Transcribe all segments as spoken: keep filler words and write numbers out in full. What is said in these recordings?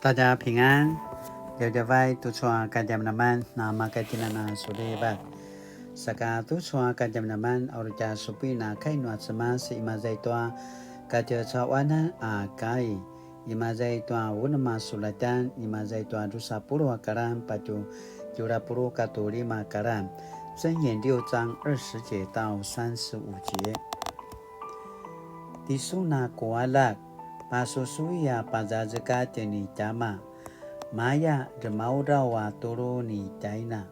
大家平安, djavadjavay tucu a kadjamadjaman na makatjinana sulivat. Saka tucu a kadjamadjaman a uri tja supin a kai nua Cemas imaza i tua katjecaquanan a kai, imaza i tua unem a sulatjan, imaza i tua drusa puluq a karan patje tjelu a puluq katua lima a karan. 箴言六章二十節到三十五節。 Tisun a ku aljak, pasusui a pazazekatj ni tjama, maya dremaudraw a tulu ni tjaina.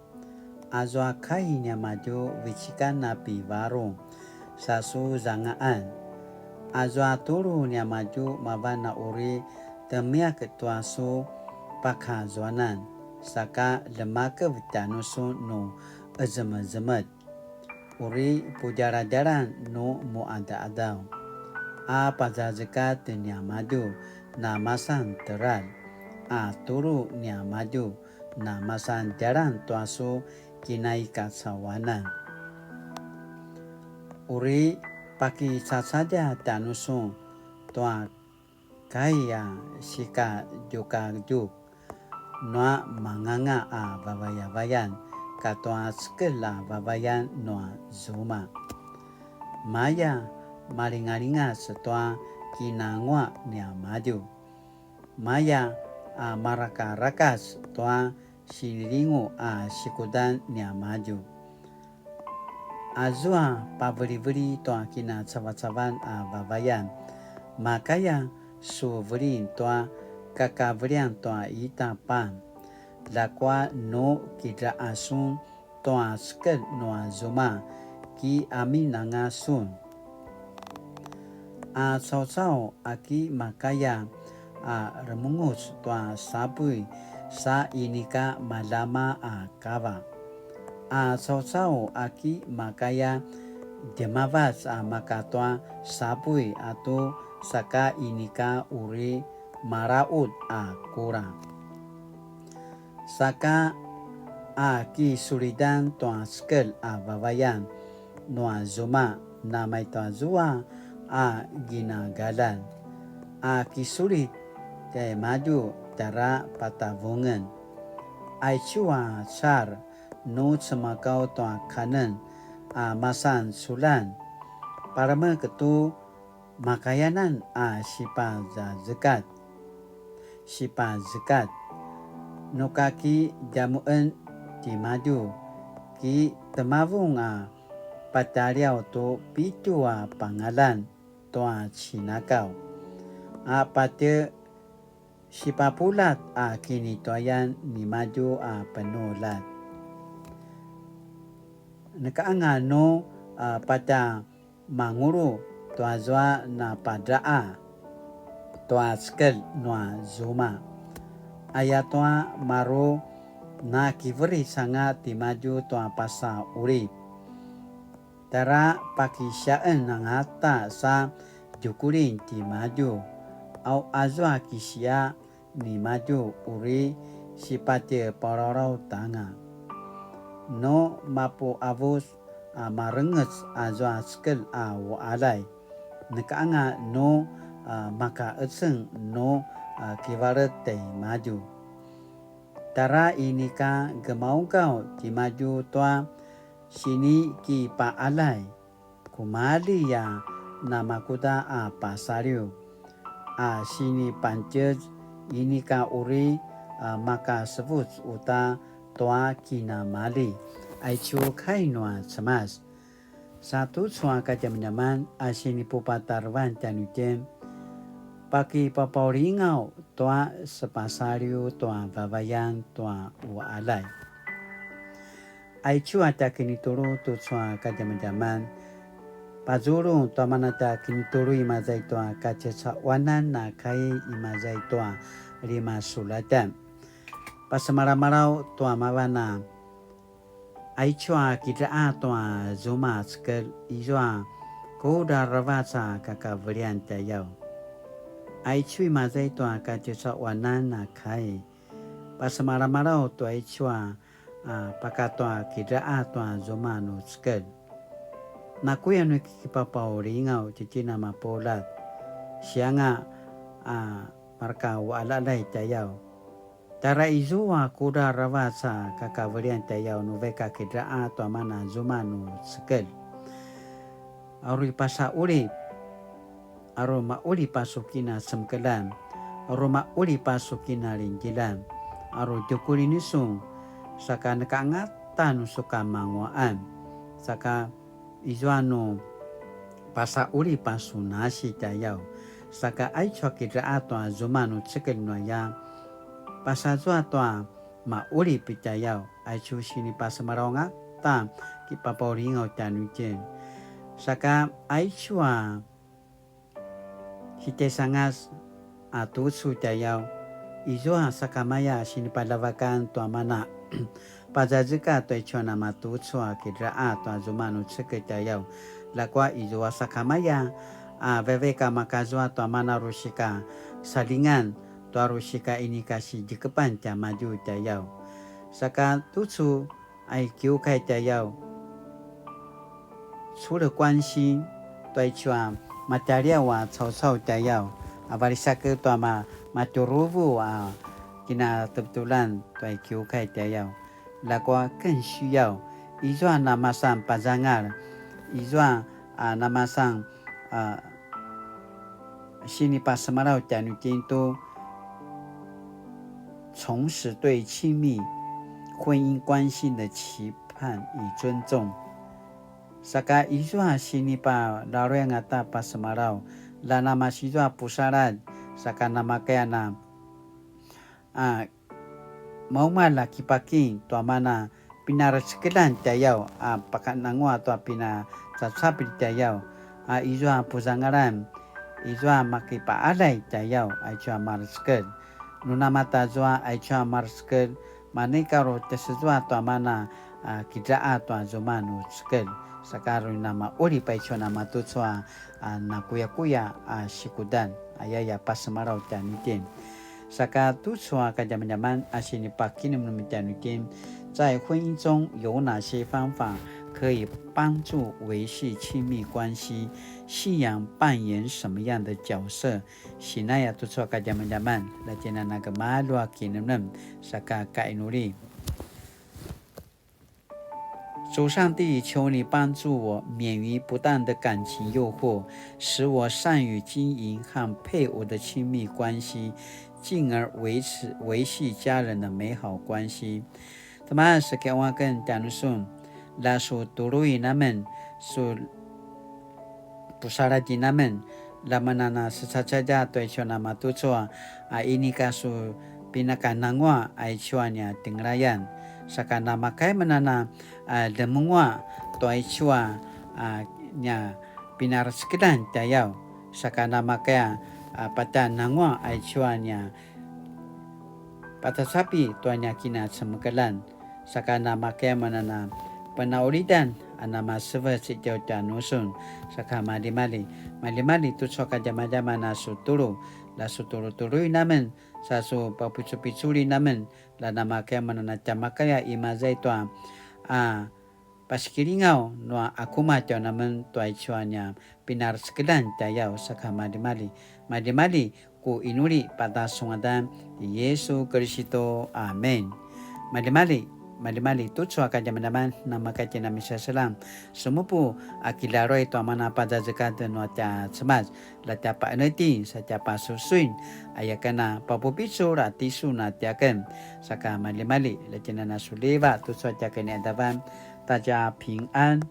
Azua kai niamadju vecikan a pivarung, sa su zangaqan. Azua tulu niamadju mavan a uri temiak tua su pakazuanan, saka ljemakev tjanusun nu qezemezemetj. Uri pudjaladjalan nu muqadaqadaw, a pazazekatj niamadju na masan teljar, a tulu niamadju na masan djalan tua su kinaikacauanan. Uri pakicacadja tjanusun tua kai a sikadjukadjuk nua manganga a vavayavayan katua cekelj a vavayan nua zuma. Maya malingalingas tua kinanguaq niamadju. Maya a marakarakac tua sinilingu a sikudan niamadju. Azua paveliveli tua kinacavacavan a vavayan, makaya su velin tua kakavelian tua ita pan. Ljakua nu kidraasun tua cekelj nua zuma, ki aminanga sun. A caucau a ki makaya a remunguc tua sapuy sa inika maljama a kava. A caucau a ki makaya djemavac a maka tua sapuy a tu saka inika uri maraut a kula. Saka a kisulidan tua cekelj a vavayan nua zuma, namaitua zua a ginagalan. A kisulit tjaimadju tjara patavungen. Aicu a car nu cemakaw tua kanen a masan culan, palemek tu makayanan a sipazazekatj, sipazekatj. Nu ka ki djamuqen timadju, ki temavung a pataliaw tu pitju a pangalan tua cinakaw, a patje sipapuljat a kinituayan nimadju a penuljat. Neka anga nu a patja mangulu tuazua napadraqa tua cekelj nua zuma. Ayatua maru nakiveric anga timadju tua pasa uri. Tjara pakisiaqen angata sa djukulin timadju, au azua kisia nimadju uri sipatje palalaut anga. Nu mapuqavus a marengec azua cekelj a uqaljay, neka anga nu a makaqeceng nu a kivalet tjaimadju. Tjara inika gemaugaw timadju tua sinikipaqaljay, kumalji a namakuda a pasaliw, a sinipantjez inika uri a makasevuc uta tua kinamalji. Aicu kai nua Cemas. Sa tucu a kadjamadjaman a sinipupatarevan tjanuitjen, pakipapaulingaw tua sepasaliw tua vavayan tua uqaljay. Aicu a tja kinitulu tucu a kadjamadjaman, pazulung tua mana tja kinitulu imaza i tua kacecaquanan a kai imaza i tua lima sulatjan. Pasemalamalaw tua mavan a aicu a kidraqa tua zuma a cekelj izua kudra aravac a kakavelian tjayaw. Aicu imaza i tua kacecaquanan a kai. Pasemalamalaw tua aicu a, a, pakatua kidraqa tua zuma nu cekelj. Nakuya nu kikipapaulingaw tjitjen a mapuljat. Sianga, a, marka uqaljaqaljay tjayaw. Tjara izua kuda aravac a kakavelian tjayaw nu vaik a kidraqa tua mana zuma nu cekelj. Aru i pasaqulip, aru maqulip a su kinacemekeljan, aru maqulip a su kinalingdjeljan, aru tjukulj nisun, saka neka angata nu su kamanguaqan, saka izua nu pasaqulip a su nasi tjayaw, saka aicu a kidraqa tua zuma nu cekelj nu aya, pasazua tua maqulip tjayaw, aicu sinipasemalaw angata kipapaulingaw tjanuitjen. Saka aicu a sitjaisangas a tucu tjayaw, izua sakamaya sinipaljavakan tua mana pazazekatj tua aicu a namatucu a kidraqa tua zuma nu cekelj tjayaw. Ljakua izua sakamaya a vaivaik a makazua tua mana ru sika saljingan tua ru sika inika sidjekepan tjaimadju tjayaw. Saka tucu a i kiukai tjayaw, 除了关心 tua aicu a matjaljaw a caucau tjayaw, a valisaked tua ma-, matjuruvu a kinatevetulan tua i kiukai tjayaw. Ljakua 更需要 izua namasan pazangal, izua a namasan a sinipasemalaw tjanuitjen tu 重拾对亲密婚姻关系的期盼与尊重。 Saka izua sinipalaruy angata pasemalaw, la namasizua pusaladj, saka namakaya na a maumalj a kipaking tua mana pinarecekeljan tjayaw a pakanangua tua pinacacapilj tjayaw, a izua puzangalan, izua makipaqaljay tjayaw aicu a marecekelj. Nu namatazua aicu a marecekelj, manika ru tjasezua tua mana a kidraqa tua zuma nu cekelj, saka ru namaqulip aicu a namatucu a a nakuyakuya a sikudan, ayaya pasemalaw tjanuitjen. Saka tucu a kadjamadjaman a sinipakinemnem tjanuitjen, 在婚姻中有哪些方法可以帮助维系亲密关系？信仰扮演什么样的角色？Sinaya tucu a kadjamadjaman, la tjinana gemalju a kinemnem, saka kainuli. 主上帝，求你帮助我，免于不当的感情诱惑，使我善于经营和配偶的亲密关系，进而维持，维系家人的美好关系。Tama sekiawaken tjanusun, la su tului namen, su pusaladji namen, la manana secacadja tua aicu a namatucu a inika su pinakanangua aicu a nia tengelayan. Saka namakaya manana a demengua tua aicu a nia pinarecekeljan tjayaw. Saka namakaya a patanangua aicu a nia patacapi tua nia kinacemekeljan. Saka namakaya manana penaulidan a namasevec i tjautjanusun. Saka malimali, malimali tucu a kadjamadjaman a su tulu, la su tulutului namen, sa su papicupiculi namen, la namakaya manana tjamakaya imaza i tua a pasikilingaw nua akuma tjaw namen tua aicu a nia pinarecekeljan tjayaw. Saka malimali, malimali ku inuli pata su ngadan ti Yesu Kiristu. Amen. Malimali, malimali tucu a kadjamadjaman namakatjina misaselang semupu a kilaruay tua mana pazazekatj nua tja Cemas, la tja paeneti sa tja pasusuin, ayaken a papupicul a tisun a tiaken. Saka malimali, la tjinana suliva tucu a tiaken i adavan, ta tja pingan.